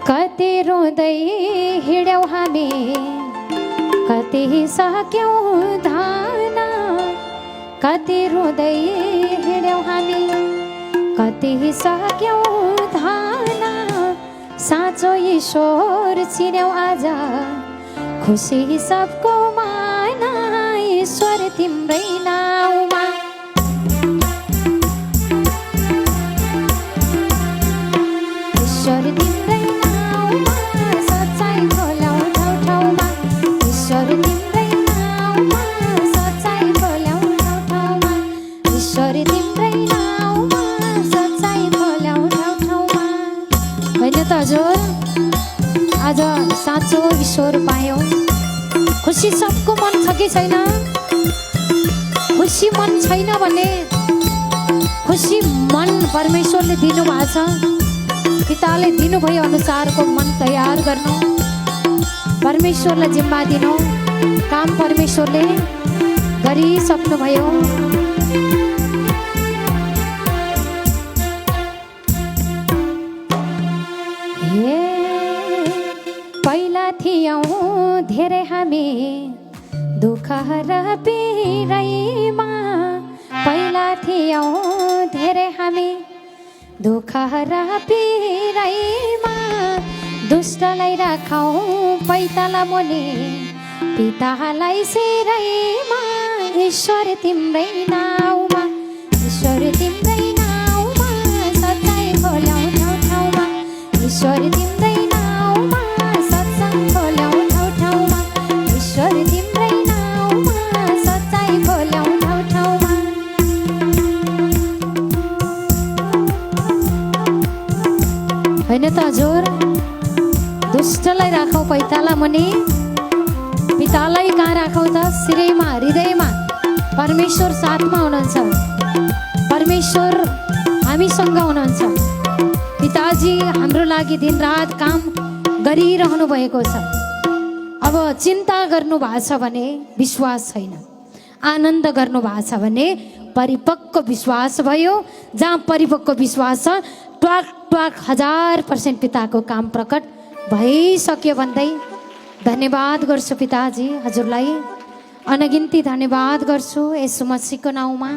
कति रोँदै हिँड्यौँ हामी, कति सक्यौँ धान, कति रोँदै हिँड्यौँ हामी, कति सक्यौँ धान। साँचो ईश्वर चिन्यौँ आज, खुसी सबको माना, ईश्वर तिम्रै नाउँमा। ईश्वर तिम्रै नाउँमा सच्चाइ खोल्याऊ ठाउँ ठाउँमा, ईश्वर तिम्रै नाउँमा सच्चाइ खोल्याऊ ठाउँ ठाउँमा, ईश्वर तिम्रै नाउँमा सच्चाइ खोल्याऊ ठाउँ ठाउँमा। होइन त हजुर, आज साँचो ईश्वर पायौँ। खुसी सबको मन छ कि छैन? खुसी मन छैन भने खुसी मन परमेश्वरले दिनुभएको छ। पिताले दिनुभयो अनुसारको मन तयार गर्नु, परमेश्वरलाई जिम्मा दिनु, काम परमेश्वरले गरिसक्नुभयो। पहिला थियौँ धेरै हामी दुःख र पीडामा, पहिला थियौँ धेरै हामी दुःख र पीडामा। दुष्टलाई राखौँ पैताला मुनि, पितालाई सिरैमा, ईश्वर तिम्रै नाउँमा, ईश्वर तिम्रै नाउँमा सच्चाइ खोल्याऊ ठाउँ ठाउँमा, ईश्वर तिम्रै नाउँमा सत्सङ खोल्याऊ ठाउँ ठाउँमा, ईश्वर तिम्रै नाउँमा सच्चाइ खोल्याऊ ठाउँ ठाउँमा। होइन त हजुर, दुष्टलाई राखौ पैताला मुनि, पितालाई कहाँ राखौ त? शिरैमा, हृदयमा। परमेश्वर साथमा हुनुहुन्छ, परमेश्वर हामीसँग हुनुहुन्छ। पिताजी हाम्रो लागि दिनरात काम गरिरहनु भएको छ। अब चिन्ता गर्नु भएको छ भने विश्वास छैन, आनन्द गर्नु भएको छ भने परिपक्व विश्वास भयो। जहाँ परिपक्व विश्वास छ, ट्वाक ट्वाक 1000% पिताको काम प्रकट भइसक्यो भन्दै धन्यवाद गर्छु पिताजी, हजुरलाई अनगिन्ती धन्यवाद गर्छु यसु मसीहको नाउँमा।